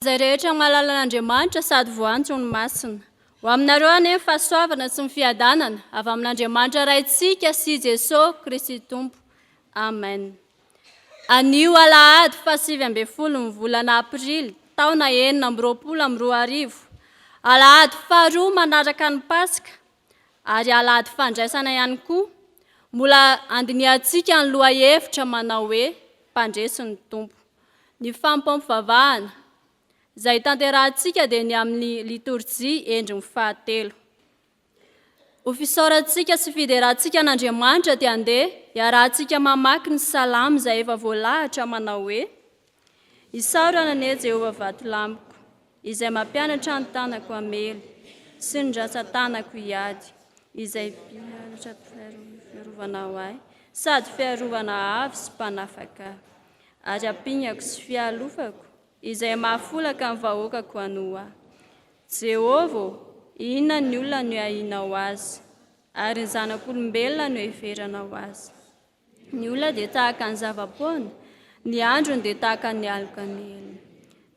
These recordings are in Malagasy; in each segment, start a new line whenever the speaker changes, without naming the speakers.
Izay rehetra mahalala an'Andriamanitra sady voantso ny masina. Ho aminareo anie ny fahasoavana sy ny fiadanana avy amin'Andriamanitra Raintsika sy Jesoa Kristy Tompo. Amen. Anio alahady faha-19 ny volana aprily taona 2026, alahady faharoa manaraka ny Paska ary alahady fandraisana ihany koa, mbola andinihantsika ny lohahevitra manao hoe Mpandresy ny Tompo. Ny fanompoam-pivavahana izay tanterahantsika dia ny amin'ny litorjia endriny fahatelo. Ho fisaorantsika sy fiderantsika an'Andriamanitra dia andeha hiarahantsika mamaky ny Salamo izay efa voalahatra manao hoe, Isaorana anie Jehovah Vatolampiko, izay mampianatra ny tanako hamely sy ny rantsan-tanako hiady, izay mpianatra fiarovana ho ahy sady fiarovana avo sy mpanafaka ahy, ary ampingako sy fialofako, izay mahafolaka ny vahoakako hanoa ahy. Jehovah ô, inona ny olona no iahianao azy, ary ny zanak'olombelona no heveranao azy? Ny olona dia tahaka ny zava-poana, ny androny dia tahaka ny aloka mihelina.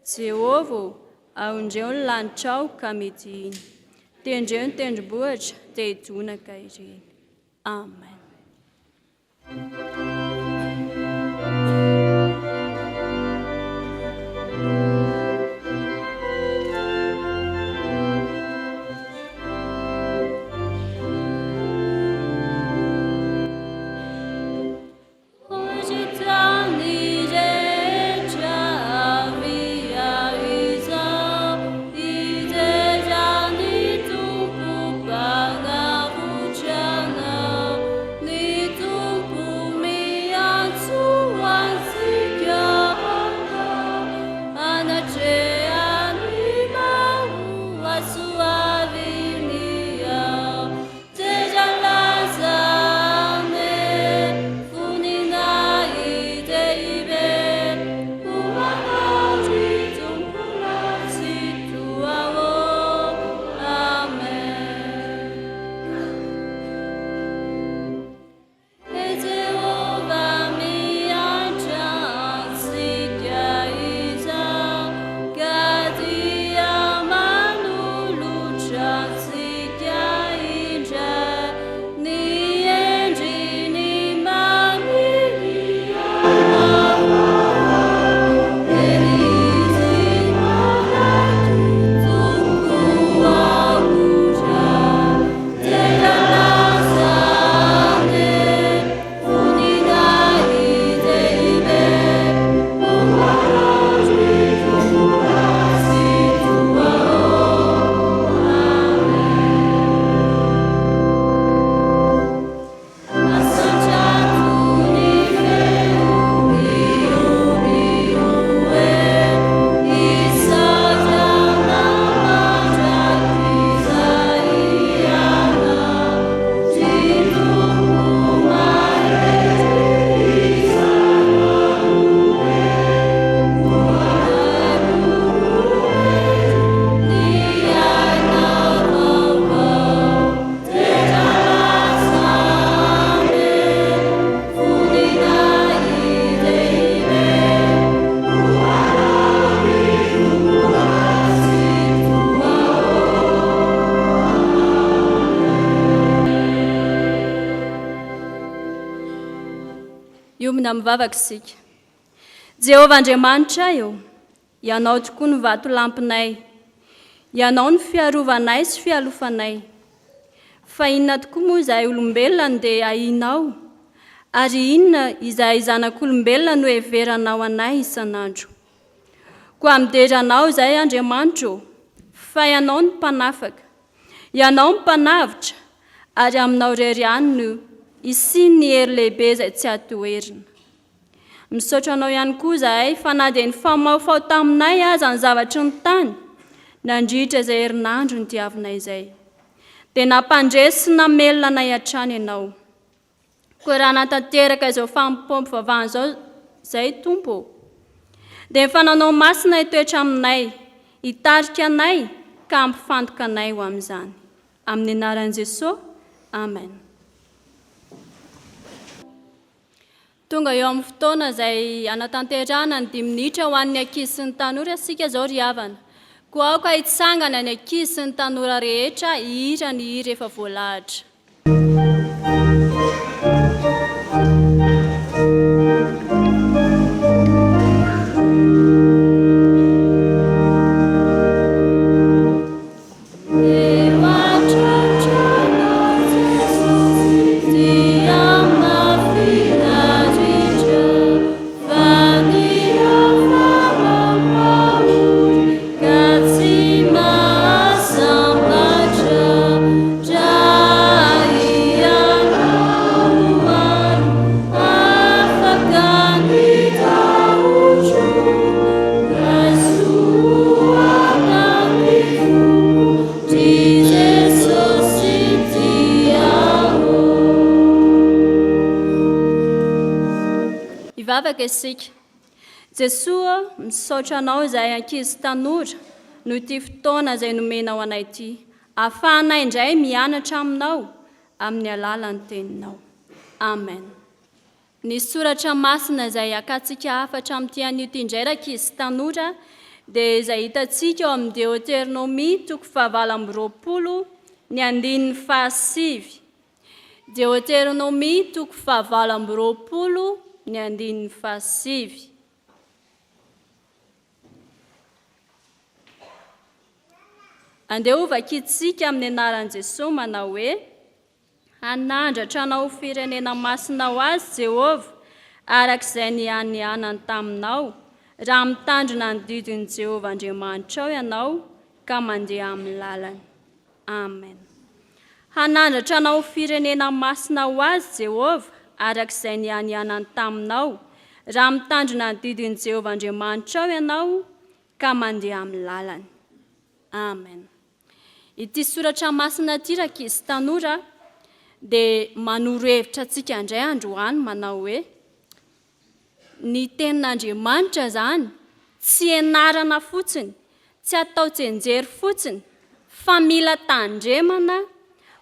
Jehovah ô, aondreho ny lanitrao ka midìna. Tendreo ny tendrombohitra, dia hidonaka ireny. Amen. Hiombona mivavaka isika. Jehovah Andriamanitray ô, Ianao tokoa no vatolampinay. Ianao no fiarovanay sy fialofanay. Fa inona tokoa moa izahay olombelona no dia ahianao? Ary inona izahay zanak'olombelona no heveranao anay isan'andro? Koa midera Anao izahay Andriamanitra ô, fa Ianao no Mpanafaka, Ianao no Mpanavotra, ary Aminao irery ihany no isian'ny hery lehibe izay tsy atoherina. Misaotra Anao ihany koa izahay fa na dia nifamahofaho taminay aza ny zavatry ny tany nandritra izay herinandro nodiavinay izay, dia nampandresy sy namelona anay hatrany Ianao. Koa raha natanteraka izao fanompoam-pivavahana izao izay, Tompo ô, dia ny Fananao Masina hitoetra aminay, hitarika anay ka hampifantoka anay ho amin'izany. Amin'ny anaran'i Jesoa, Amen. Tonga eo amin'ny fotoana izay hanatanterahana ny dimy minitra ho an'ny ankizy sy ny tanora isika izao ry havana. Koa aoka hitsangana ny ankizy sy ny tanora rehetra hihira ny hira efa voalahatra. Eo an-tratranao Jesosy dia mahafinaritra fa ny hafa mampahory ka tsy mahasambatra raha ianao no afaka ny tahotro raiso anaty foko ry Jesosy tia ô. Hivavaka isika. Jesoa ô, misaotra Anao izahay ankizy sy tanora noho ity fotoana izay nomenao anay ity, ahafahanay indray mianatra Aminao amin'ny alalan'ny Teninao. Amen. Ny soratra masina izay hakantsika hafatra amin'ity anio ity indray rankizy sy tanora dia izay hitantsika ao amin'ny Deoteronomia toko fahavalo amby 20 ny andininy fahasivy. Deoteronomia toko fahavalo amby 20 ny andininy fahasivy. Andeha hovakintsika amin'ny anaran'i Jesoa manao hoe, Hanandratra anao ho firenena masina ho azy Jehovah, araka izay nianianany taminao, raha mitandrina ny didin'i Jehovah Andriamanitrao ianao ka mandeha amin'ny lalany. Amen. Hanandratra anao ho firenena masina ho azy Jehovah, araka izay nianianany taminao, raha mitandrina ny didin'i Jehovah Andriamanitrao ianao ka mandeha amin'ny lalany. Amen. Ity soratra masina ity rankizy tanora dia manoro hevitra antsika indray androany manao hoe, ny tenin'Andriamanitra izany tsy ianarana fotsiny, tsy atao tsianjery fotsiny fa mila tandremana,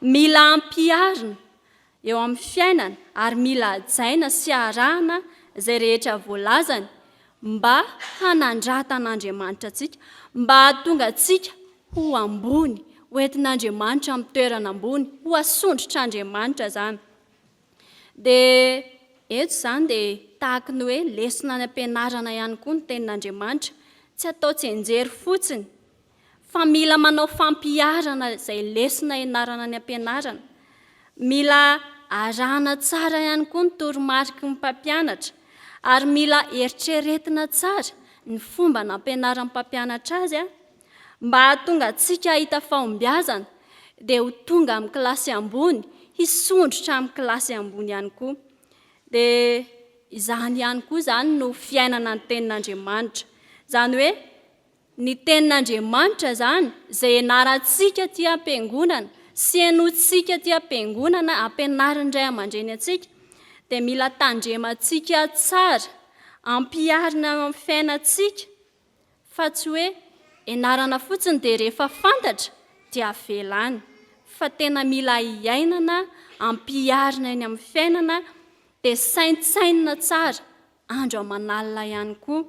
mila ampiharina eo amin'ny fiainana ary mila hajaina sy arahana izay rehetra voalazany mba hanandratan'Andriamanitra antsika, mba hahatonga antsika ho ambony, ho entin'Andriamanitra amin'ny toerana ambony, ho asondrotr'Andriamanitra izany. Dia eto izany dia tahaky ny hoe lesona any am-pianarana ihany koa ny tenin'Andriamanitra, tsy atao tsianjery fotsiny fa mila manao fampiharana izay lesona ianarana any am-pianarana. Mila arahana tsara ihany koa ny toromariky ny mpampianatra ary mila eritreretina tsara ny fomba nampianaran'ny mpampianatra azy mba hahatonga antsika hahita fahombiazana dia ho tonga amin'ny kilasy ambony, hisondrotra amin'ny kilasy ambony ihany koa. Dia izany ihany koa izany no fiainana ny tenin'Andriamanitra. Izany hoe Ny Tenin'Andriamanitra izany, izay ianarantsika aty am-piangonana sy henointsika aty am-piangonana, ampianarin'ny ray aman-dreny antsika, dia mila tandremantsika tsara, ampiharina eo amin'ny fiainantsika, fa tsy hoe ianarana fotsiny dia rehefa fantatra dia avela any, fa tena mila iainana, ampiharina eny amin'ny fiainana, dia saintsainina tsara andro aman'alina ihany koa,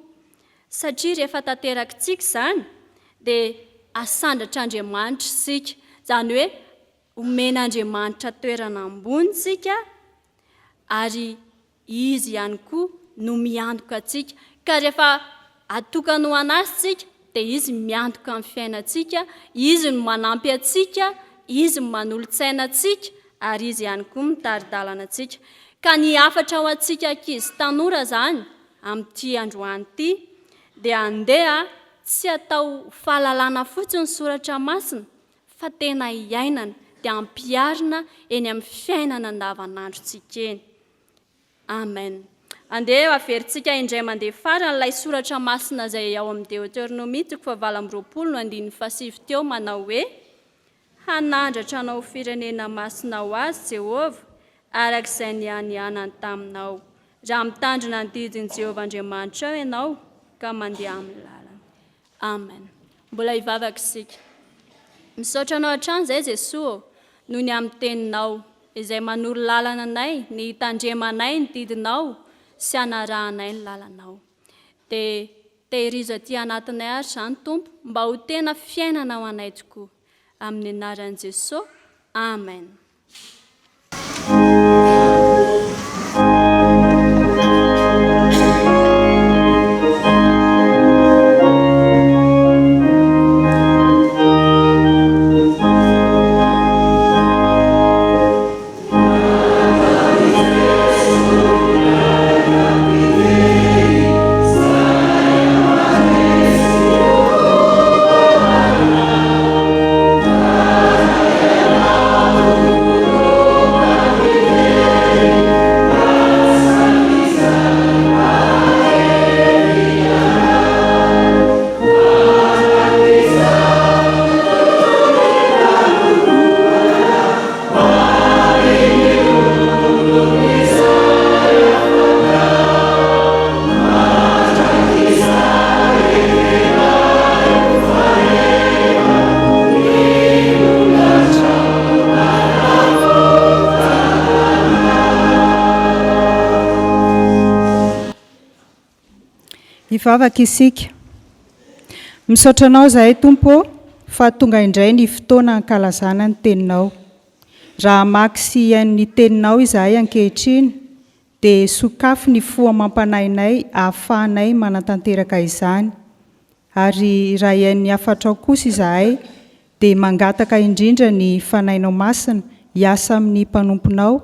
satria rehefa tanterakitsika izany dia asandratr'Andriamanitra isika, izany hoe omen'Andriamanitra toerana ambony isika ary Izy ihany koa no miantoka antsika, ka rehefa atokany ho an'Azy isika dia Izy miantoka ny fiainantsika, Izy no manampy antsika, Izy no manolo-tsaina antsika ary Izy ihany koa mitari-dalana antsika. Ka ny hafatra ho antsika ankizy tanora izany amin'ity androany ity dia andeha tsy atao fahalalana fotsiny ny soratra masina fa tena iainana dia ampiharina eny amin'ny fiainana andavanandrontsika eny. Amen. Andeha averintsika indray mandeha farany ilay soratra masina izay ao amin'ny Deoteronomia toko fahavalo amby 20 no andininy fahasivy teo manao hoe, Hanandratra anao ho firenena masina ho azy Jehovah, araka izay nianianany taminao, raha mitandrina ny didin'i Jehovah Andriamanitrao ianao ka mandeha amin'ny lalany. Amen. Mbola hivavaka isika. Misaotra Anao hatrany izay Jesoa ô, noho ny amin'ny Teninao, izay manoro lalana anay ny hitandremanay ny didinao sy hanarahanay ny lalanao. Dia tehirizo aty anatinay ary izany Tompo mba ho tena fiainana ho anay tokoa. Amin'ny anaran'i Jesoa. Amen.
Hivavaka isika. Misaotra Anao izahay Tompo ô fa tonga indray ny fotoana hankalazana ny Teninao. Raha hamaky sy hihaino ny Teninao izahay ankehitriny dia sokafy ny fo amam-panahinay ahafahanay manatanteraka izany. Ary raha hihaino ny hafatrao kosa izahay dia mangataka indrindra ny Fanahinao Masina hiasa amin'ny mpanomponao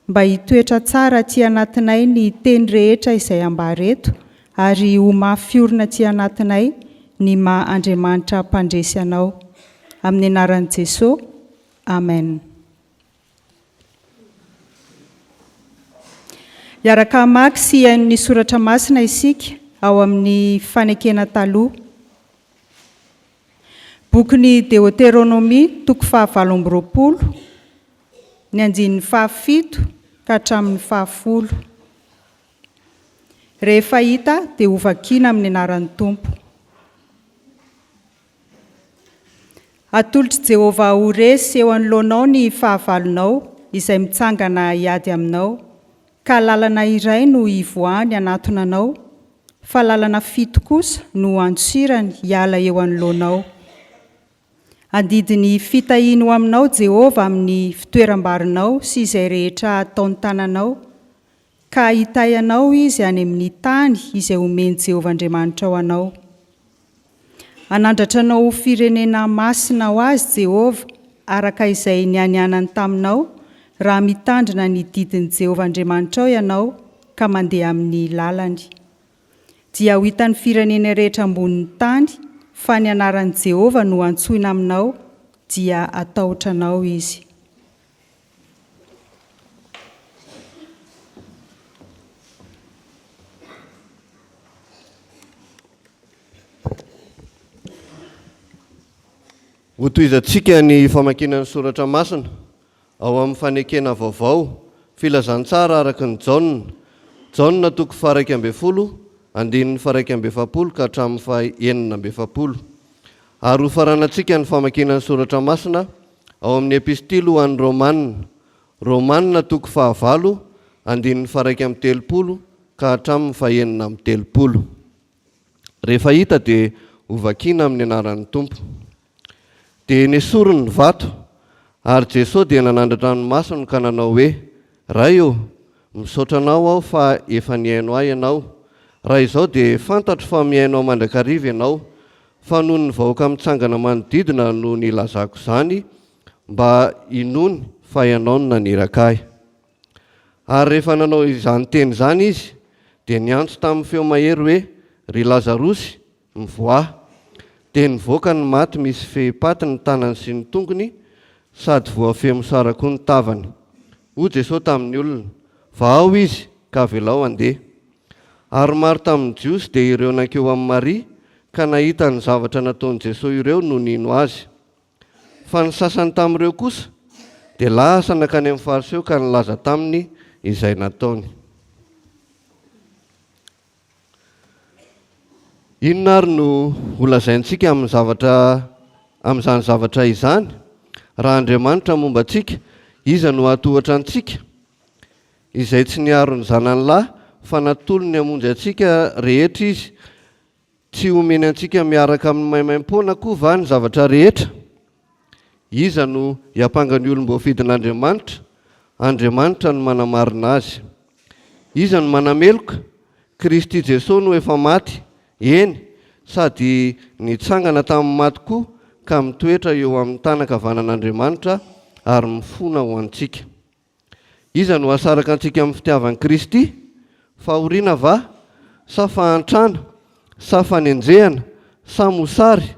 mba hitoetra tsara aty anatinay ny teny rehetra izay ambara eto ary ho mafy orina aty anatinay ny maha Andriamanitra mpandresy Anao. Amin'ny anaran'i Jesoa. Amen. Hiaraka hamaky sy hihaino ny soratra masina isika ao amin'ny Fanekena Taloha. Bokin'ny Deoteronomia, toko fahavalo amby 20, ny andininy fahafito ka hatramin'ny fahafolo. Rehefa hita dia hovakiana amin'ny anaran'ny Tompo. Atolotr'i Jehovah ho resy eo anoloanao ny fahavalonao izay mitsangana hiady aminao, ka lalana iray no hivoahany hanatona anao, fa lalana fito kosa no handosirany hiala eo anoloanao. Handidy ny fitahiany ho aminao Jehovah amin'ny fitoeram-barinao sy izay rehetra ataon'ny tananao, ka hitahy anao Izy any amin'ny tany izay omen'i Jehovah Andriamanitrao anao. Hanandratra anao ho firenena masina ho azy Jehovah, araka izay nianianany taminao, raha mitandrina ny didin'i Jehovah Andriamanitrao ianao ka mandeha amin'ny lalany. Dia ho hitan'ny firenena rehetra ambonin'ny tany fa ny anaran'i Jehovah no antsoina aminao, dia hatahotra anao izy.
Hotohizantsika ny famakiana ny soratra masina ao amin'ny Fanekena Vaovao, Filazantsara araka ny Jaona, Jaona toko faha-11, andininy faha-41 ka hatramin'ny faha-46. Ary hofaranantsika ny famakiana ny soratra masina ao amin'ny Epistily ho an'ny Romana, Romana toko fahavalo, andininy faha-31 ka hatramin'ny faha-36. Rehefa hita dia hovakiana amin'ny anaran'ny Tompo. Dia nesoriny ny vato, ary Jesoa dia nanandratra ny masony ka nanao hoe, Ray ô, misaotra Anao aho fa efa nihaino ahy Ianao. Raha izao dia fantatro fa mihaino ahy mandrakariva Ianao, fa noho ny vahoaka mitsangana manodidina no nilazako izany mba hinoany fa Ianao no naniraka ahy. Ary rehefa nanao izany teny izany izy, dia niantso tamin'ny feo mahery hoe, Ry Lazarosy, mivoaha! Dia nivoaka ny maty misy fehipaty ny tanany sy ny tongony, sady voafehy mosara koa ny tavany. Hoy Jesoa tamin'ny olona, Vahao izy, ka avelao handeha. Ary maro tamin'ny Jiosy dia ireo nankeo amin'i Maria ka nahita ny zavatra nataon'i Jesoa ireo no nino Azy. Fa ny sasany tamin'ireo kosa dia lasa nankany amin'ny Fariseo ka nilaza taminy izay nataony. Inona ary no holazaintsika amin'ny zavatra amin'izany zavatra izany? Raha Andriamanitra momba antsika, iza no hahatohatra antsika? Izay tsy niaro ny zanany lahy, Fa natolony hamonjy antsika rehetra Izy, tsy homeny antsika miaraka amin'ny maimaimpoana koa va ny zavatra rehetra? Iza no hiampanga ny olom-boafidin'Andriamanitra? Andriamanitra no manamarina azy. Iza no manameloka? Kristy Jesoa no efa maty, eny, sady nitsangana tamin'ny maty koa ka mitoetra eo amin'ny tanan-kavanan'Andriamanitra ary mifona ho antsika. Iza no hahasaraka antsika amin'ny fitiavan'i Kristy? Fahoriana va? Sa fahantrana? Sa fanenjehana? Sa mosary?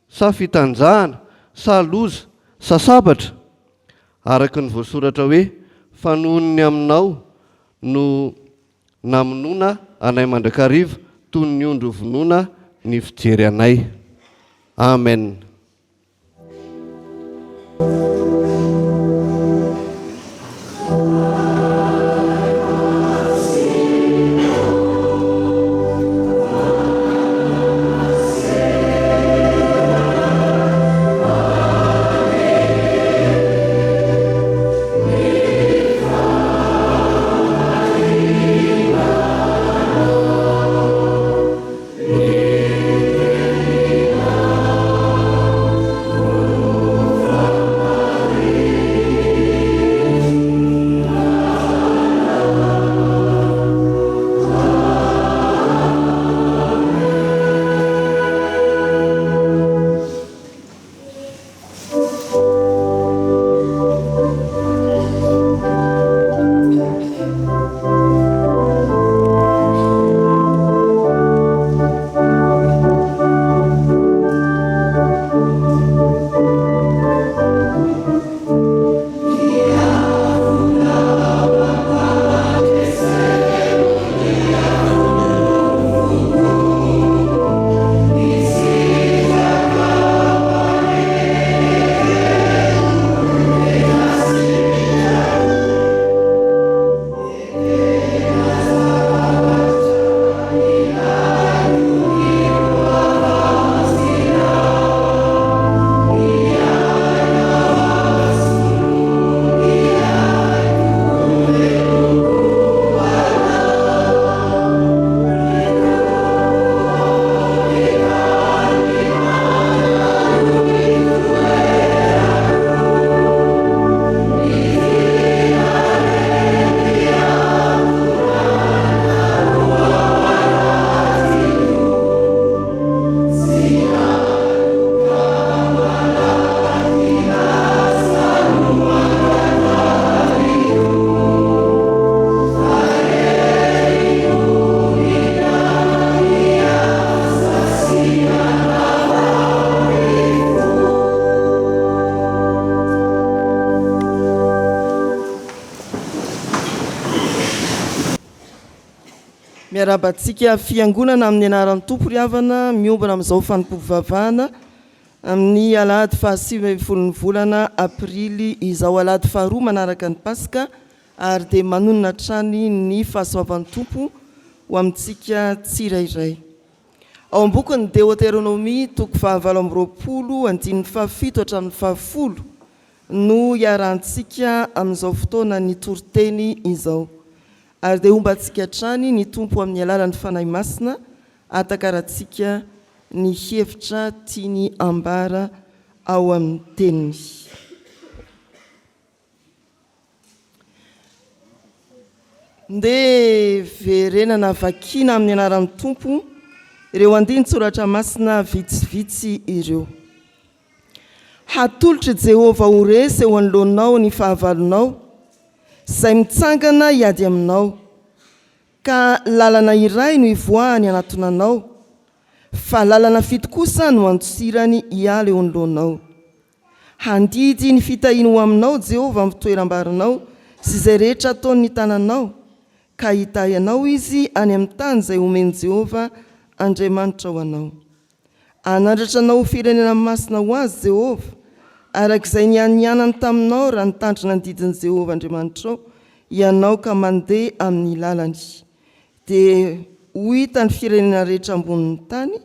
Sa fitanjahana? Sa loza? Sa sabatra? Araka ny voasoratra hoe, Fa noho ny aminao no namonoana anay mandrakariva, toy ny ondry hovonoina ny fijery anay. Amen.
Miarahaba antsika fiangonana amin'ny anaran'ny Tompo ry havana miombona amin'izao fanompoam-pivavahana amin'ny alahady faha-19 ny volana aprily izao alahady faharoa manaraka ny Paska ary dia manonona hatrany ny fahasoavan'ny Tompo ho amintsika tsirairay. Ao am-bokin'ny Deoteronomia toko faha-28 andininy fahafito hatramin'ny fahafolo no iarahantsika amin'izao fotoana ny toriteny izao. Ary dia homba antsika hatrany ny Tompo amin'ny alalan'ny Fanahy Masina hahatakarantsika ny hevitra tiany ambara ao amin'ny Teniny. Ndeha verenana vakiana amin'ny anaran'ny Tompo ireo andinin-tsoratra masina vitsivitsy ireo. Hatolotr'i Jehovah ho resy eo anoloanao ny fahavalonao, izay mitsangana hiady aminao, ka lalana iray no hivoahany hanatona anao, fa lalana fito kosa no handosirany hiala eo anoloanao. Handidy ny fitahiany ho aminao Jehovah amin'ny fitoeram-barinao sy izay rehetra ataon'ny tananao, ka hitahy anao Izy any amin'ny tany izay omen'i Jehovah Andriamanitrao anao. Hanandratra anao ho firenena masina ho Azy Jehovah, araka izay nianianany taminao raha nitandrina ny didin'i Jehovah Andriamanitrao ianao ka mandeha amin'ny lalany. Dia ho hitan'ny firenena rehetra ambonin'ny tany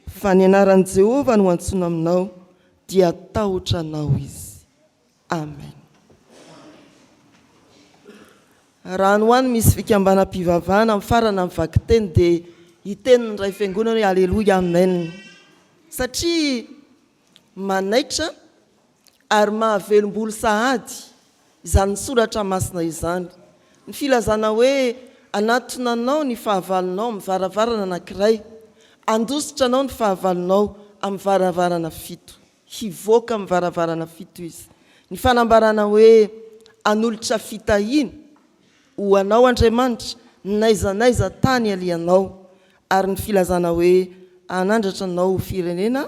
fa ny anaran'i Jehovah no antsoina aminao, dia hatahotra anao izy. Amen. Raha any ho any misy fikambanam-pivavahana mifarana amin'ny vakiteny dia hiteny ny ray fiangonana hoe Aleloia Amen. Satria manaitra ary mahavelom-bolo sahady izany soratra masina izany. Ny filazana hoe hanatona anao ny fahavalonao amin'ny varavarana anankiray, handositra anao ny fahavalonao amin'ny varavarana fito. Hivoaka amin'ny varavarana fito izy. Ny fanambarana hoe hanolotra fitahiana ho anao Andriamanitra n'aiza n'aiza tany alehanao, ary ny filazana hoe hanandratra anao ho firenena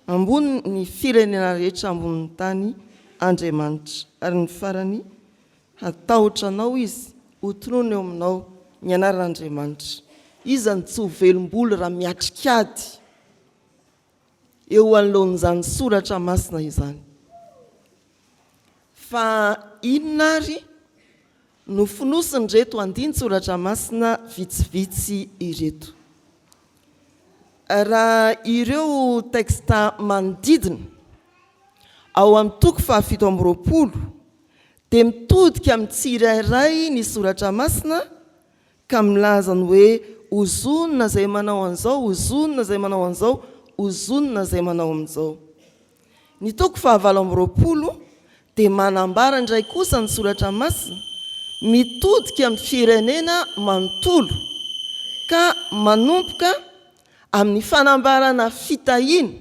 ambony ny firenena rehetra ambonin'ny tany Andriamanitra, ary ny farany, hatahotra anao izy, hotononina eo aminao ny anaran'Andriamanitra. Iza no tsy ho velom-bolo raha miatrika ady eo anoloan'izany soratra masina izany? Fa inona àry no fonosin'ireto andinin-tsoratra masina vitsivitsy ireto? Raha ireo teksta manodidina ao amin'ny toko fahafito amby 20 dia mitodika amin'ny tsirairay ny soratra masina ka milaza ny hoe ozonina izay manao an'izao, ozonina izay manao an'izao, ozonina izay manao amin'izao. Ny toko fahavalo amby 20 dia manambara indray kosa ny Soratra Masina mitodika amin'ny firenena manontolo ka manomboka amin'ny fanambarana fitahiana,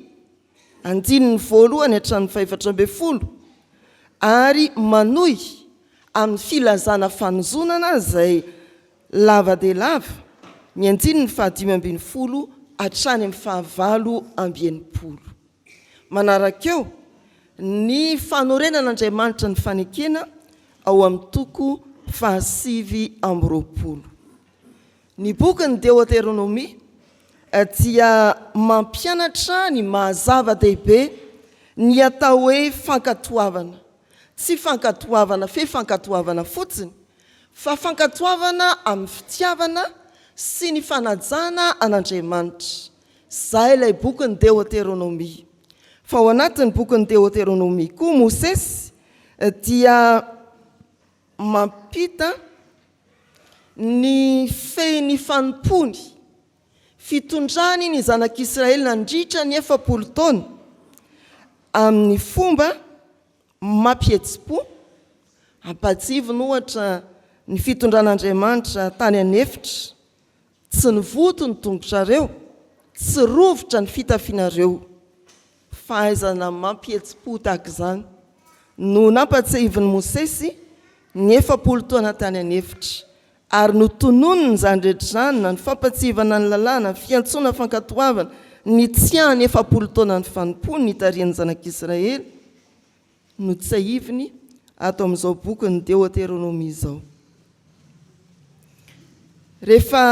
andininy voalohany hatramin'ny fahefatra ambin'ny folo, ary manohy amin'ny filazana fanozonana izay lava dia lava, ny andininy fahadimy ambin'ny folo hatrany amin'ny fahavalo amby 60. Manaraka eo, ny fanorenan'Andriamanitra ny fanekena ao amin'ny toko faha 29. Ny bokin'ny Deoteronomia dia mampianatra ny maha zava-dehibe ny atao hoe fankatoavana. Tsy fankatoavana fe fankatoavana fotsiny, fa fankatoavana amin'ny fitiavana sy ny fanajana an'Andriamanitra. Izay ilay bokin'ny Deoteronomia. Fa ao anatin'ny bokin'ny Deoteronomia koa Mosesy dia mampita ny fehin'ny fanompoany, fitondrany ny zanak'Israely nandritra ny 40 taona amin'ny fomba mampihetsi-po. Ampahatsihivina ohatra ny fitondran'Andriamanitra tany an'efitra. Tsy nivoto ny tongotrareo, tsy rovitra ny fitafianareo. Fahaizana mampihetsi-po tahaka izany no nampatsiahivin'i Mosesy ny 40 taona tany an'efitra, ary notononiny izany rehetra izany, na ny fampatsiahivana ny lalàna, ny fiantsoana fankatoavana, ny tsiahy ny 40 taonan'ny fanompoany nitarihan'ny zanak'Israely. Notsiahiviny ato amin'izao bokin'ny Deoteronomia izao. Rehefa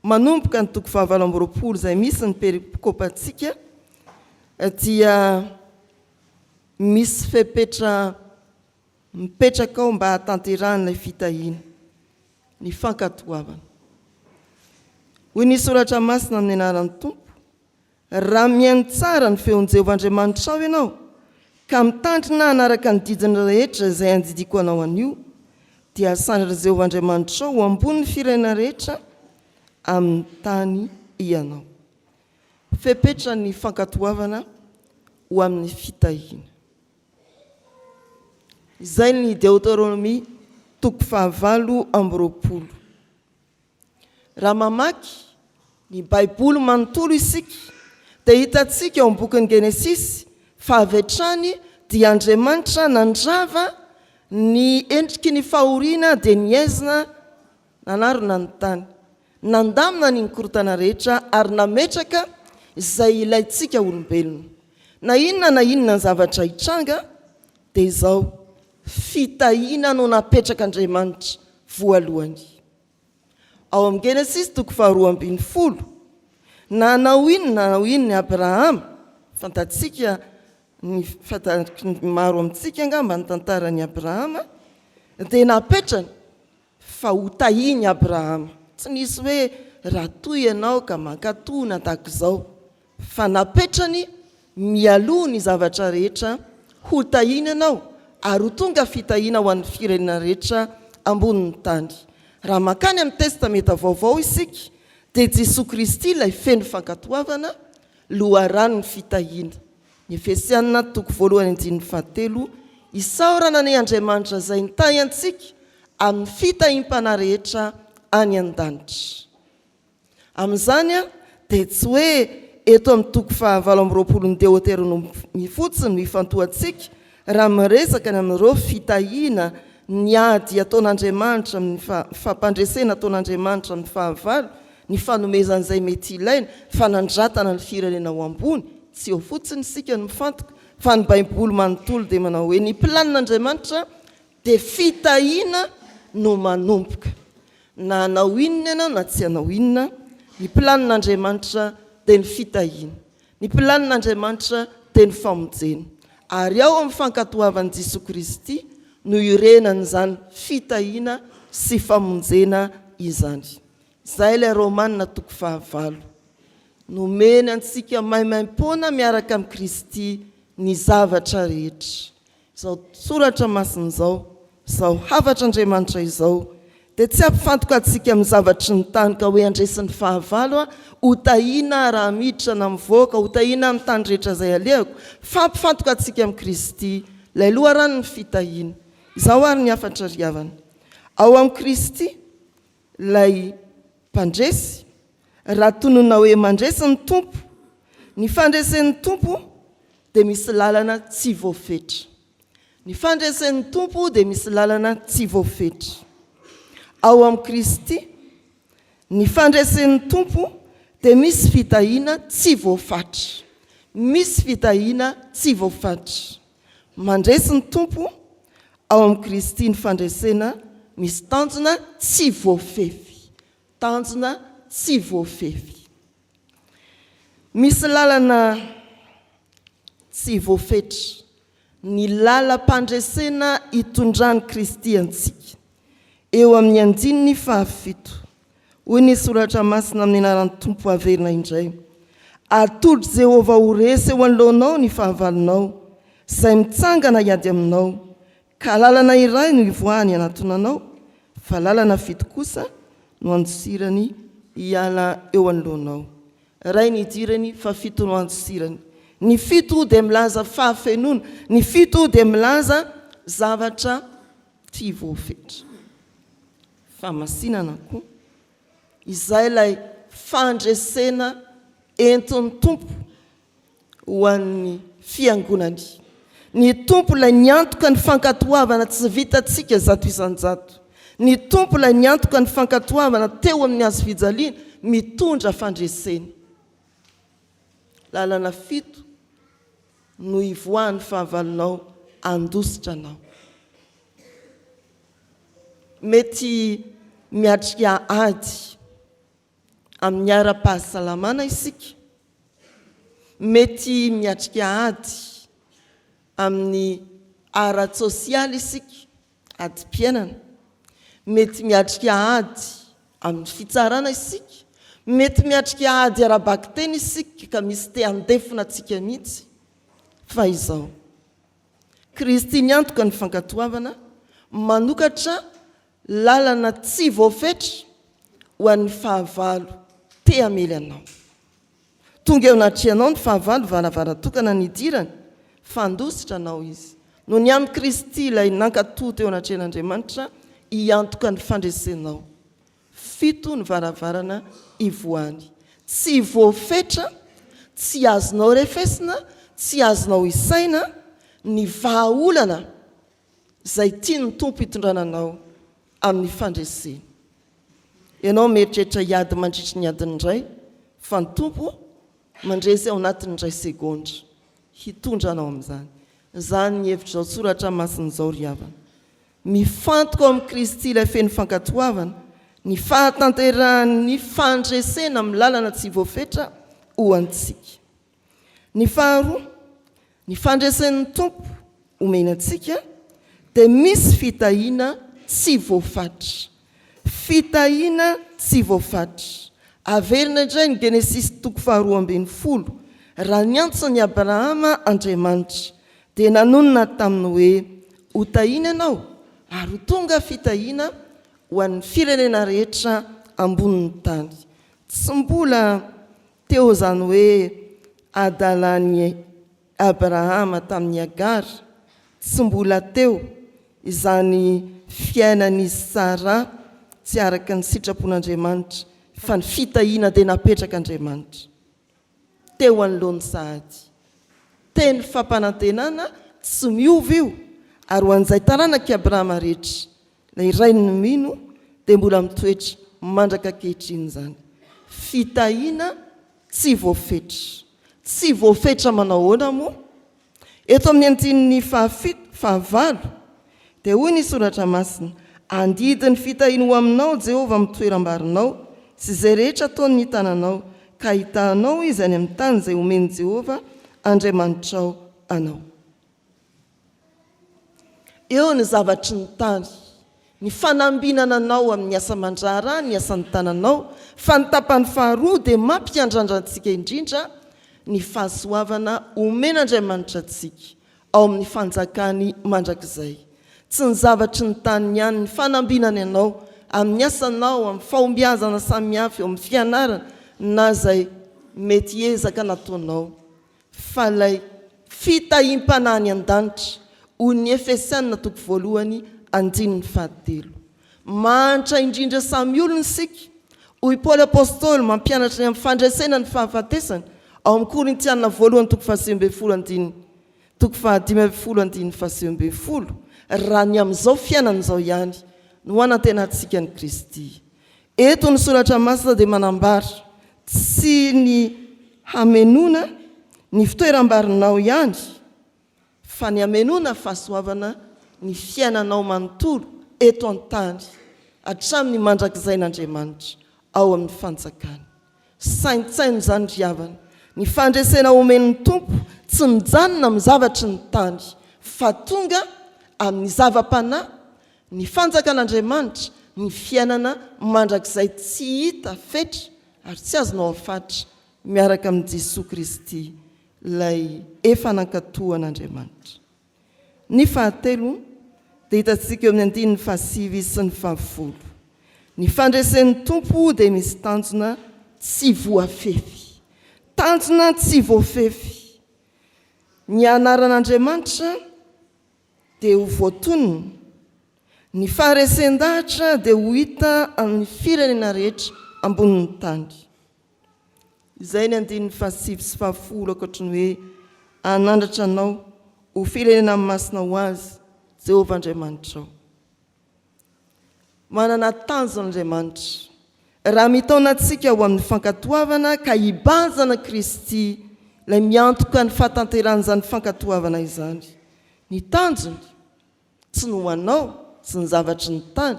manomboka ny toko fahavalo amby 20 izay misy ny perikopantsika dia misy fepetra mipetraka ao mba hahatanterahan'ilay fitahiana, ny fankatoavana. Hoy ny soratra masina amin'ny anaran'ny Tompo, Raha mihaino tsara ny feon'i Jehovah Andriamanitrao ianao, ka mitandrina hanaraka ny didiny rehetra izay andidiako anao anio, dia hasandratr'i Jehovah Andriamanitrao ho ambonin'ny firenena rehetra amin'ny tany ianao. Fepetra ny fankatoavana ho amin'ny fitahiana. Izay ny Deoteronomia toko fahavalo amby 20. Raha mamaky ny Baiboly manontolo isika, dia hitantsika ao amin'ny bokin'ny Genesisy fa avy hatrany dia Andriamanitra nandrava ny endriky ny fahoriana dia ny aizina nanarona ny tany, nandamina ny korontana rehetra ary nametraka izay ilaintsika olombelona. Na inona na inona ny zavatra hitranga dia izao, fitahiana no napetrak'Andriamanitra voalohany. Ao amin'ny Genesisy toko faharoa ambin'ny folo, na hanao inona na hanao inona i Abrahama, fantatsika ny fantatry ny maro amintsika angamba ny tantaran'i Abrahama, dia napetrany fa ho tahian'i Abrahama. Tsy nisy hoe raha toa ianao ka mankatò na tahaka izao, fa napetrany mialoha ny zavatra rehetra, ho tahiana ianao ary ho tonga fitahiana ho an'ny firenena rehetra. ambonin'ny tany. Raha mankany amin'ny Testamenta Vaovao isika dia Jesoa Kristy ilay feno fankatoavana, loharanon'ny fitahiana. Ny Efesiana toko voalohany andininy fahatelo, Isaorana anie Andriamanitra izay nitahy antsika amin'ny fitahiam-panahy rehetra any an-danitra. Amin'izany dia tsy hoe eto amin'ny toko faha 28 ny Deoteronomia fotsiny no ifantohantsika raha miresaka ny amin'ireo fitahiana ny ady ataon'Andriamanitra amin'ny fampandresena ataon'Andriamanitra amin'ny fahavalo, ny fanomezana izay mety ilaina, fanandratana ny firenena ho ambony, tsy eo fotsiny isika no mifantoka fa ny Baiboly manontolo dia manao hoe ny planin'Andriamanitra dia fitahiana no manomboka. Na hanao inona ianao na tsy hanao inona, ny planin'Andriamanitra dia ny fitahiana. Ny planin'Andriamanitra dia ny famonjena. Ary ao amin'ny fankatoavan'i Jesoa Kristy no iorenan'izany fitahiana sy famonjena izany. Izay ilay Romana toko fahavalo. Nomeny antsika maimaimpoana miaraka amin'i Kristy ny zavatra rehetra. Izao Soratra Masina izao, izao hafatr'Andriamanitra izao, dia tsy hampifantoka antsika amin'ny zavatry ny tany ka hoe handresy ny fahavalo aho, hotahiana aho raha miditra na mivoaka, hotahiana aho amin'ny tany rehetra izay alehako, fa hampifantoka antsika amin'i Kristy, ilay loharanon'ny fitahiana. Izao àry ny hafatra ry havana, ao amin'i Kristy, ilay Mpandresy, raha tononina hoe mandresy ny Tompo, ny fandresen'ny Tompo dia misy lalana tsy voafetra. Ny fandresen'ny Tompo dia misy lalana tsy voafetra. Ao amin'i Kristy, ny fandresen'ny Tompo dia misy fitahiana tsy voafatra. Misy fitahiana tsy voafatra. Mandresy ny Tompo, ao amin'i Kristy ny fandresena misy tanjona tsy voafefy. Tanjona tsy voafefy. Misy lalana tsy voafetra ny lalam-pandresena itondran'i Kristy antsika. Eo amin'ny andininy fahafito, hoy ny Soratra Masina amin'ny anaran'ny Tompo averina indray, Atolotr'i Jehovah ho resy eo anoloanao ny fahavalonao, izay mitsangana hiady aminao, Ka lalana iray no ivoahany hanatona anao, fa lalana fito kosa no andosirany hiala eo anoloanao. Iray ny idirany, fa fito no andosirany. Ny fito dia milaza fahafenoana, ny fito dia milaza zavatra tsy voafetra. Fahamasinana koa. Izay ilay fandresena entin'ny Tompo. ho an'ny Fiangonany. Ny Tompo ilay niantoka ny fankatoavana tsy vitantsika 100%. Ny Tompo ilay niantoka ny fankatoavana teo amin'ny hazo fijaliana mitondra fandresena. Lalana fito no ivoahan'ny fahavalonao handositra anao. Mety miatrika ady. Amin'ny ara-pahasalamana isika, mety miatrika ady amin'ny ara-tsosialy isika, adim-piainana, mety miatrika ady amin'ny fitsarana isika, mety miatrika ady ara-bakiteny isika ka misy te handefona antsika mihitsy, fa izao, Kristy niantoka ny fankatoavana, manokatra Lalana tsy voafetra ho an'ny fahavalo te hamely anao. Tonga eo anatrehanao ny fahavalo varavaran-tokana nidirany, fa handositra anao izy. Noho ny amin'i Kristy ilay nankatò teo anatrehan'Andriamanitra hiantoka ny fandresenao. Fito ny varavarana ivoahany. Tsy voafetra, tsy azonao refesina, tsy azonao isaina ny vahaolana izay tian'ny Tompo hitondrana anao amin'ny fandresena. Ianao mieritreritra hiady mandritry ny adiny iray, fa ny Tompo mandresy ao anatin'ny iray segondra. Hitondra anao amin'izany. Izany ny hevitr'izao soratra masina izao ry havana. Mifantoka ao amin'i Kristy ilay feno fankatoavana, ny fahatanterahan'ny fandresena amin'ny lalana tsy voafetra ho antsika. Ny faharoa, ny fandresen'ny Tompo omeny antsika dia misy fitahiana tsy voafatra. Fitahiana tsy voafatra. Averina indray ny Genesisy toko faharoa ambin'ny folo, raha niantso an'i Abrahama Andriamanitra, dia nanonona taminy hoe, Hotahiana ianao. Ary ho tonga fitahiana ho an'ny firenena rehetra ambonin'ny tany. Tsy mbola teo izany hoe adalan'i Abrahama tamin'i Hagara, tsy mbola teo izany fiainan'i Sara tsy araka ny sitrapon'Andriamanitra, fa ny fitahiana dia napetrak'Andriamanitra teo anoloany sahady. Teny fampanantenana tsy miova io, ary ho an'izay taranak'i Abrahama rehetra, ilay rain'ny mino, dia mbola mitoetra mandraka ankehitriny izany. Fitahiana Tsy voafetra. Tsy voafetra manao ahoana moa? Eto amin'ny andininy fahafito, fahavalo, dia hoy ny Soratra Masina, Handidy ny fitahiany ho aminao Jehovah amin'ny toeram-barinao sy izay rehetra ataon'ny tananao, ka hitaha anao Izy any amin'ny tany izay omen'i Jehovah Andriamanitrao anao. Eo ny zavatry ny tany, ny fanambinana anao amin'ny asa aman-draharaha, ny asan'ny tananao, fa ny tapany faharoa dia mampiandrandra antsika indrindra ny fahasoavana omen'Andriamanitra antsika ao amin'ny fanjakany mandrakizay. Tsy ny zavatry ny tany ihany, ny fanambinany anao amin'ny asanao, amin'ny fahombiazana samihafa eo amin'ny fianarana na izay mety ezaka nataonao, Fa ilay fitahiam-panahy any an-danitra, hoy ny Efesiana toko voalohany andininy fahatelo. Mahantra indrindra samy olona isika, hoy Paoly Apostoly mampianatra ny amin'ny fandresena ny fahafatesana, ao amin'ny Korintiana voalohany toko fahasivy ambin'ny folo andininy toko fahadimy ambin'ny folo andininy fahasivy ambin'ny folo, raha ny amin'izao fiainana izao ihany no anantenantsika an'i Kristy. Eto ny Soratra Masina dia manambara tsy ny hamenoana ny fitoeram-barinao ihany fa ny hamenoana fahasoavana ny fiainanao manontolo eto an-tany hatramin'ny mandrakizain'Andriamanitra ao amin'ny fanjakany. Saintsaino izany ry havana, ny fandresena omen'ny Tompo tsy mijanona amin'ny zavatry ny tany fa tonga amin'ny zava-panahy Ny fanjakan'Andriamanitra, ny fiainana mandrakizay tsy hita fetra ary tsy azonao afatra miaraka amin'i Jesoa Kristy ilay efa nankatò an'Andriamanitra. Ny fahatelo dia hitantsika eo amin'ny andininy fahasivy sy ny fahafolo. Ny fandresen'ny Tompo dia misy tanjona tsy voafefy. Tanjona tsy voafefy. Ny anaran'Andriamanitra dia ho voatonona. Ny faharesen-dahatra dia ho hita amin'ny firenena rehetra ambonin'ny tany. Izay ny andininy fahasivy sy fahafolo ankoatry ny hoe hanandratra anao ho firenena masina ho azy Jehovah Andriamanitrao. Manana tanjona Andriamanitra raha mitaona antsika ho amin'ny fankatoavana ka hibanjana Kristy ilay miantoka ny fahatanterahan'izany fankatoavana izany. Ny tanjony tsy ny ho anao sy ny zavatry ny tany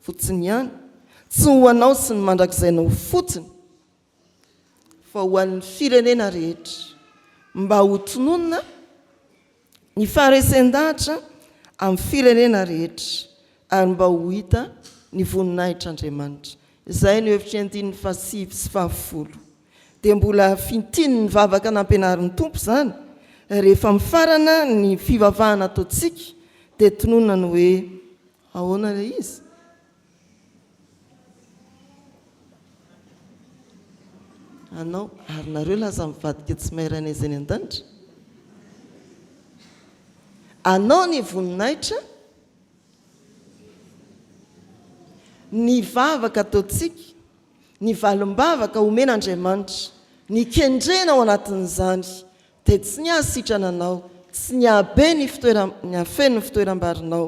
fotsiny ihany, tsy ho anao sy ny mandrakizainao fotsiny, fa ho an'ny firenena rehetra mba ho tononina ny faharesen-dahatra amin'ny firenena rehetra ary mba ho hita ny voninahitr'Andriamanitra. Izay no hevitry ny andininy fahasivy sy fahafolo. Dia mbola fintinin'ny vavaka nampianarin'ny Tompo izany, rehefa mifarana ny fivavahana ataontsika dia tononina ny hoe ahoana ilay izy? Anao ary nareo lasa mivadika tsy mahay rainay izay any an-danitra? Anao ny voninahitra, ny vavaka ataontsika, ny valim-bavaka omen'Andriamanitra, ny kendrena ao anatin'izany Dia tsy ny hahasitrana anao, tsy ny hahabe ny fitoeram, ny hahafeno ny fitoeram-barinao,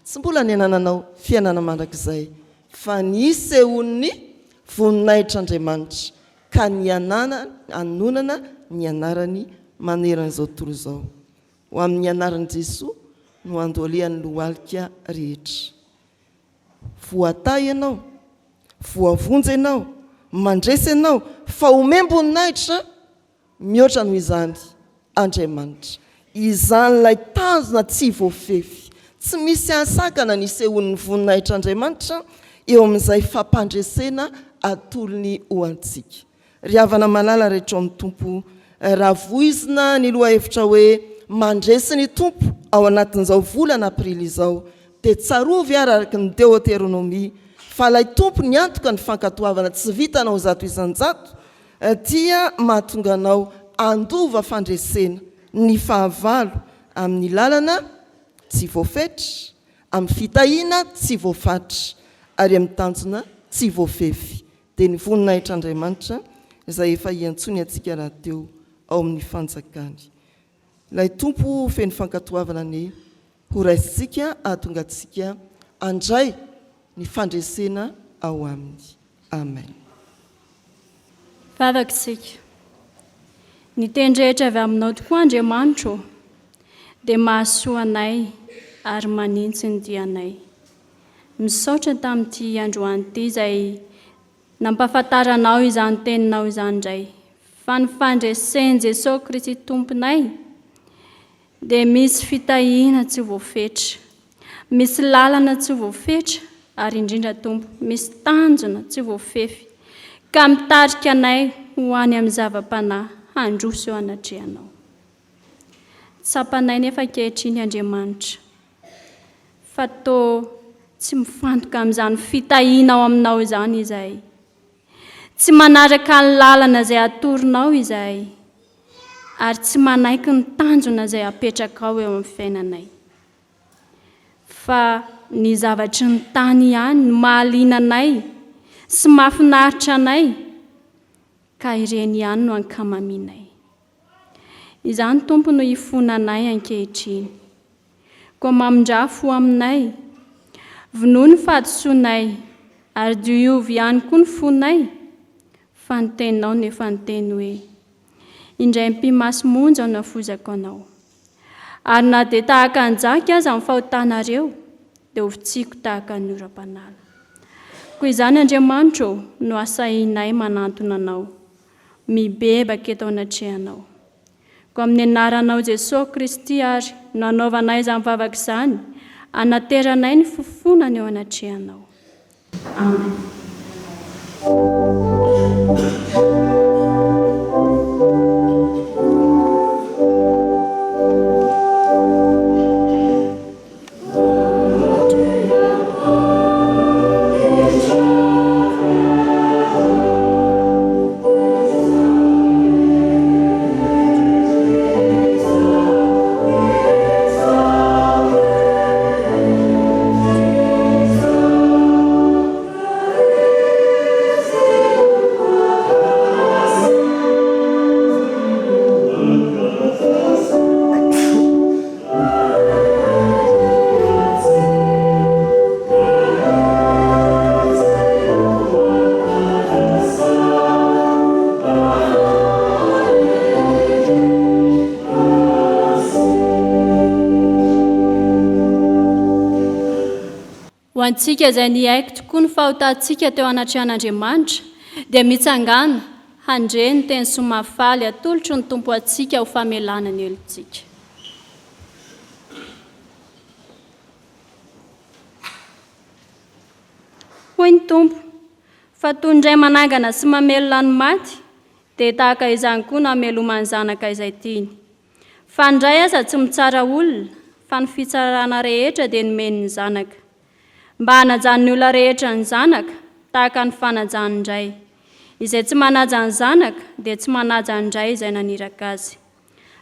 tsy mbola ny hanananao fiainana mandrakizay, fa ny hisehoan'ny voninahitr'Andriamanitra, ka ny hanana, hanonana ny anarany manerana izao tontolo izao. Ho amin'ny anaran'i Jesoa no handoalehan'ny lohalika rehetra. Voatahy ianao, voavonjy ianao, mandresy ianao, fa omem-boninahitra Mihoatra noho izany, Andriamanitra. Izany ilay tanjona tsy voafefy. Tsy misy hahasakana ny hisehoan'ny voninahitr'Andriamanitra eo amin'izay fampandresena atolony ho antsika. Ry havana malala rehetra ao amin'ny Tompo, raha voizina ny lohahevitra hoe Mandresy ny Tompo ao anatin'izao volana Aprily izao, Dia tsarovy ary araka ny Deoteronomia fa ilay Tompo niantoka ny fankatoavana tsy vitanao 100% dia mahatonga anao handova fandresena ny fahavalo amin'ny lalana tsy voafetra, amin'ny fitahiana tsy voafatra ary amin'ny tanjona tsy voafefy. Dia ny voninahitr'Andriamanitra izay efa iantsoany antsika rahateo ao amin'ny fanjakany. Ilay Tompo feno fankatoavana anie ho raisintsika hahatonga antsika handray ny fandresena ao Aminy. Amen.
Vavaka isika. Ny teny rehetra avy aminao tokoa Andriamanitra ô, dia mahasoa anay ary manintsy ny dianay. Misaotra tamin'ity androany ity izay nampahafantaranao izany teninao izany indray fa ny fandresen'i Jesoa Kristy Tomponay dia misy fitahiana tsy voafetra, misy lalana tsy voafetra ary indrindra Tompo misy tanjona tsy voafefy ka mitarika anay ho any amin'ny zava-panahy handroso eo anatrehanao. Tsapanay nefa ankehitriny Andriamanitra fa toa tsy mifantoka amin'izany fitahiana ao aminao izany izahay. Tsy manaraka ny lalana izay atoronao izahay ary tsy manaiky ny tanjona izay apetrakao eo amin'ny fiainanay. Fa ny zavatry ny tany ihany no mahaliana anay sy mahafinaritra anay ka ireny ihany no ankamamianay. Izany Tompo no ifonanay ankehitriny. Koa mamindrà fo aminay. Vonoy ny fahadisoanay, ary diovy ihany koa ny fonay, fa ny teninao no efa niteny hoe, Indray mipi-maso monja no hafozako anao. Ary na dia tahaka ny jaky aza ny fahotanareo, dia hofotsiako tahaka ny oram-panala. Koa izany, Andriamanitro ô, no asahinay manantona Anao, mibebaka eto anatrehanao. Koa amin'ny anaranao Jesoa Kristy ary no anaovanay izany vavaka izany, anateranay ny fofonana eo anatrehanao. Amen. Ho antsika izay niaiky tokoa ny fahotantsika teo anatrehan'Andriamanitra, dia mitsangàna handre ny teny soa mahafaly atolotry ny Tompo antsika ho famelana ny helotsika. Hoy ny Tompo, Fa toy ny ray manangana sy mamelona ny maty, dia tahaka izany koa no hameloman'ny zanaka izay tiany. Fa ny ray aza tsy mitsara olona, fa ny fitsarana rehetra dia nomeny ny zanaka. Mba hanajan'ny olona rehetra ny zanaka, tahaka ny fanajany ny ray. Izay tsy manaja ny zanaka, dia tsy manaja ny ray izay naniraka azy.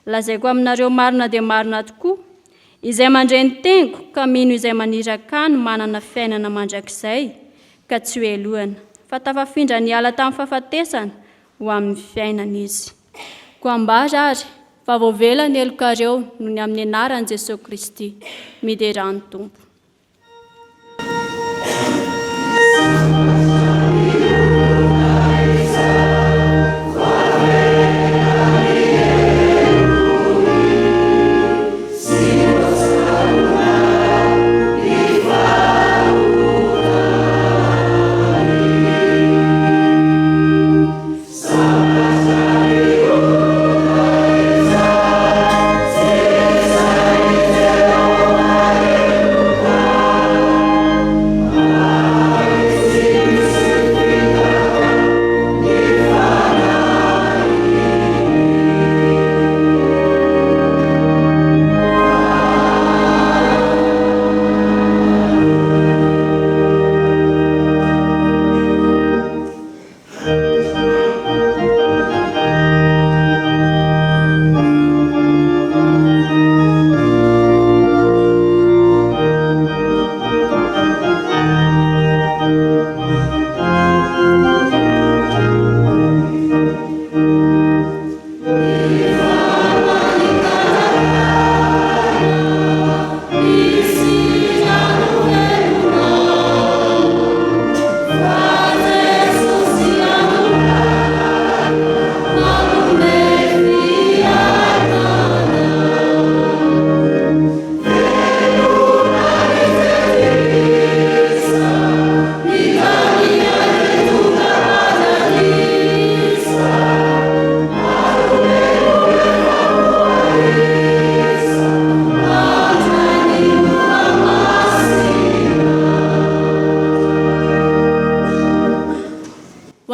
Lazaiko aminareo marina dia marina tokoa, izay mandre ny teniko ka mino izay maniraka ahy no manana fiainana mandrakizay ka tsy ho helohina, fa tafafindra niala tamin'ny fahafatesana ho amin'ny fiainana izy. Koa ambara ary fa voavela ny helokareo noho ny amin'ny anaran'i Jesoa Kristy. Miderà ny Tompo.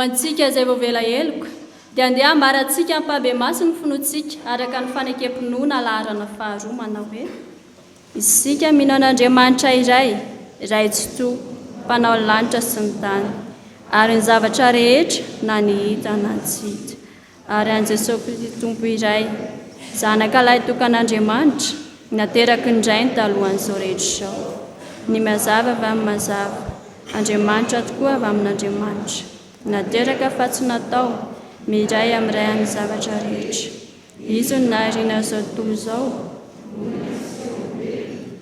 Ho antsika izay voavela heloka, dia andeha hambarantsika ampahibemaso ny finoantsika araka ny fanekem-pinoana laharana faharoa manao hoe, Isika mino an'Andriamanitra iray, Ray Tsitoha, Mpanao ny lanitra sy ny tany, ary ny zavatra rehetra na ny hita na ny tsy hita, ary an'i Jesoa Kristy Tompo iray, Zanaka lahitokan'Andriamanitra, nateraky ny Rainy talohan'izao rehetra izao. Ny mazava avy amin'ny mazava, Andriamanitra tokoa avy amin'Andriamanitra, nateraka fa tsy natao, miray amin'ny Ray amin'ny zavatra rehetra. Izy no nahariana izao tontolo izao,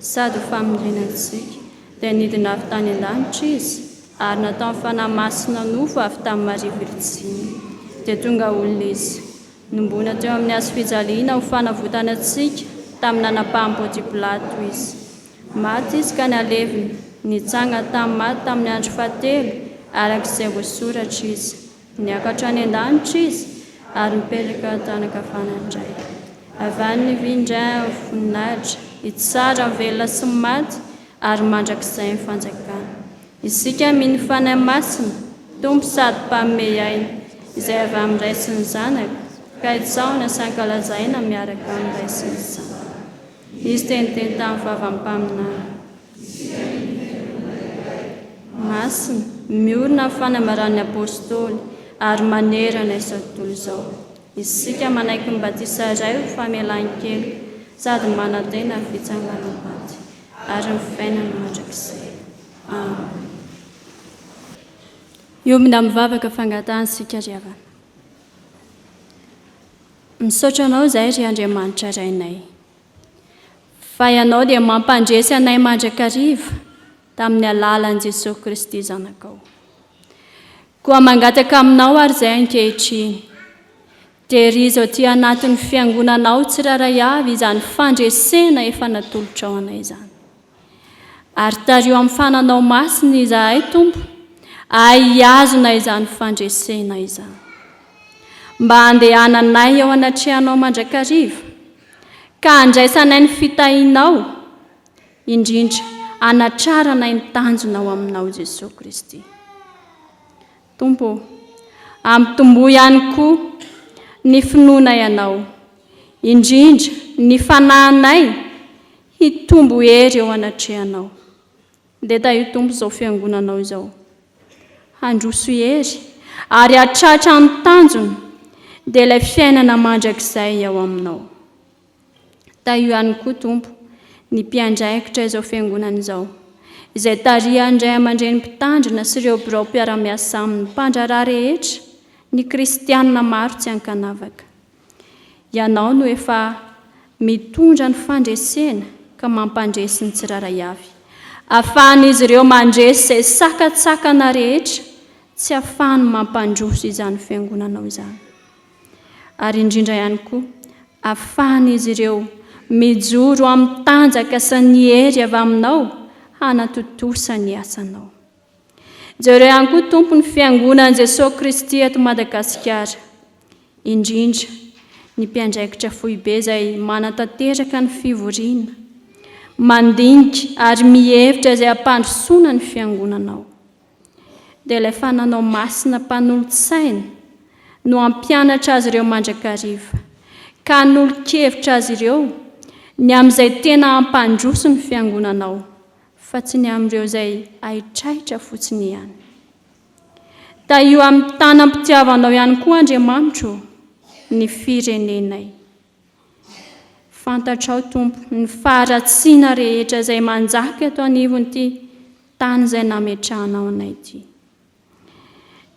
sady ho famonjena antsika. Dia nidina avy tany an-danitra Izy, ary nataon'ny Fanahy Masina nofo avy tamin'i Maria Virjiny. Dia tonga olona Izy. Nombona teo amin'ny hazo fijaliana ho fanavotana antsika tamin'ny nanapahan'i Pontio Pilato Izy. Maty Izy ka nalevina, nitsangana tamin'ny maty tamin'ny andro fahatelo, araka izay voasoratra Izy. Niakatra any an-danitra Izy ary nipetraka an-tanan-kavanan'ny Ray. Avy any nivindra voninahitra, hitsara ny velona sy ny maty ary mandrakizay ny fanjakana. Isika mino ny Fanahy Masina, Tompo sady Mpanome aina, izay avy amin'ny Ray sy ny Zanaka, ka itsaohina sy ankalazaina miaraka amin'ny Ray sy ny Zanaka. Izy dia niteny tamin'ny vavan'ny mpaminany. Masina, miorina amin'ny fanambaran'ny Apôstôly ary manerana izao tontolo izao. Isika manaiky ny batisa iray ho famelan-keloka sady manantena ny fitsanganam-paty ary ny fiainana mandrakizay. Amen. Hiombona amin'ny vavaka fangatahana isika ry havana. Misaotra Anao izahay ry Andriamanitra Rainay. Fa Ianao dia mampandresy anay mandrakariva tamin'ny alalan'i Jesoa Kristy Zanakao. Koa mangataka Aminao ary izay ankehitriny, tehirizo aty anatin'ny Fiangonanao tsirairay avy izany fandresena efa natolotrao anay izany. Ary tariho amin'ny fananao masina izahay, Tompo, ahay hihazona izany fandresena izany. Mba handehananay eo anatrehanao mandrakariva, ka handraisanay ny fitahianao, indrindra hanatraranay ny tanjona ao aminao Jesoa Kristy. Tompo ô, ampitomboy ihany koa ny finoanay Anao, indrindra ny fanahinay hitombo hery eo anatrehanao. Dia tahio Tompo izao fiangonanao izao. Handroso hery ary hahatratra ny tanjona dia ilay fiainana mandrakizay ao aminao. Tahio ihany koa Tompo ny mpiandraikitra izao fiangonana izao, izay tarihan'ny ray aman-dreny mpitandrina sy ireo birao mpiara-miasa aminy mpandraharaha rehetra, ny kristianina maro tsy ankanavaka. Ianao no efa mitondra ny fandresena ka mampandresy ny tsirairay avy. Afahan'izy ireo mandresy izay sakantsakana rehetra tsy afahany mampandroso izany fiangonanao izany. Ary indrindra ihany koa, afahan'izy ireo mijoro amin'ny tanjaka sy ny hery avy aminao hanatontosa ny asanao. Jereo ihany koa Tompo ny Fiangonan'i Jesoa Kristy eto Madagasikara, indrindra ny mpiandraikitra foibe izay manatanteraka ny fivoriana, mandinika ary mihevitra izay hampandrosoana ny Fiangonanao. Dia ilay Fananao Masina Mpanolotsaina no hampianatra azy ireo mandrakariva, ka hanolo-kevitra azy ireo ny amin'izay tena hampandroso ny Fiangonanao. fa tsy ny amin'ireo izay haitraitra fotsiny ihany. Tahio amin'ny tanam-pitiavanao ihany koa, Andriamanitro ô, ny firenenay. Fantatrao, Tompo, ny faharatsiana rehetra izay manjaka eto anivon'ity tany izay nametrahanao anay ity.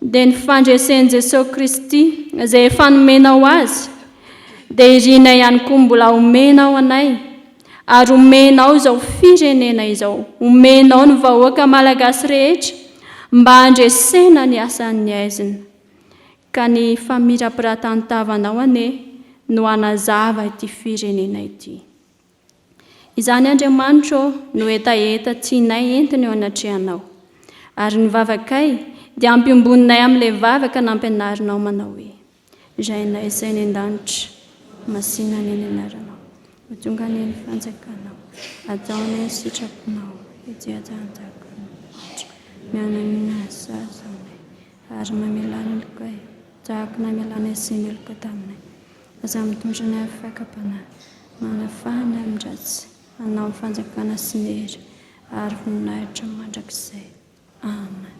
Dia ny fandresen'i Jesoa Kristy izay efa nomenao Azy, dia irinay ihany koa mbola homenao anay, ary homenao izao firenena izao, homenao ny vahoaka Malagasy rehetra mba handresena ny asan'ny aizina. Ka ny famirapiratan'ny tavanao anie no hanazava ity firenena ity. Izany Andriamanitro ô no hetaheta tianay entina eo anatrehanao. Ary ny vavakay dia ampiombononay amin'ilay vavaka nampianarinao manao hoe, Rainay izay any an-danitra, masina anie ny anaranao, ho tonga anie ny fanjakanao, atao anie ny sitraponao, ety an-tany tahaka ny any an-danitra. Mianamina sazy aminay. Ary mamelà ny helokay, tahaka ny namelanay izay meloka taminay. Aza mitondra anay amin'ny fakam-panahy, manafaha anay amin'ny ratsy, hanao ny fanjakana sy ny hery ary voninahitra mandrakizay. Amen.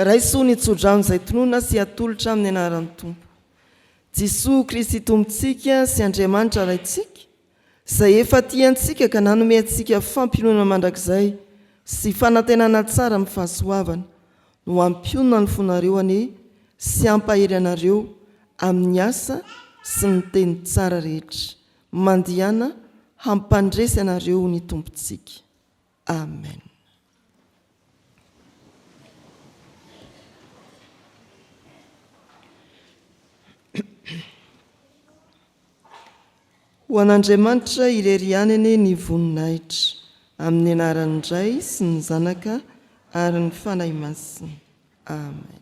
Raiso ny tsodrano izay tononina sy atolotra amin'ny anaran'ny Tompo. Jesoa Kristy Tompontsika sy Andriamanitra Raintsika, izay efa tia antsika ka nanome antsika fampiononana mandrakizay sy fanantenana tsara amin'ny fahasoavana, no hampionona ny fonareo anie sy hampahery anareo amin'ny asa sy ny teny tsara rehetra. Mandehana hampandresy anareo ny Tompontsika. Amen. Ho an'Andriamanitra irery ihany anie ny voninahitra, amin'ny anaran'ny Ray sy ny Zanaka ary ny Fanahy Masina. Amen.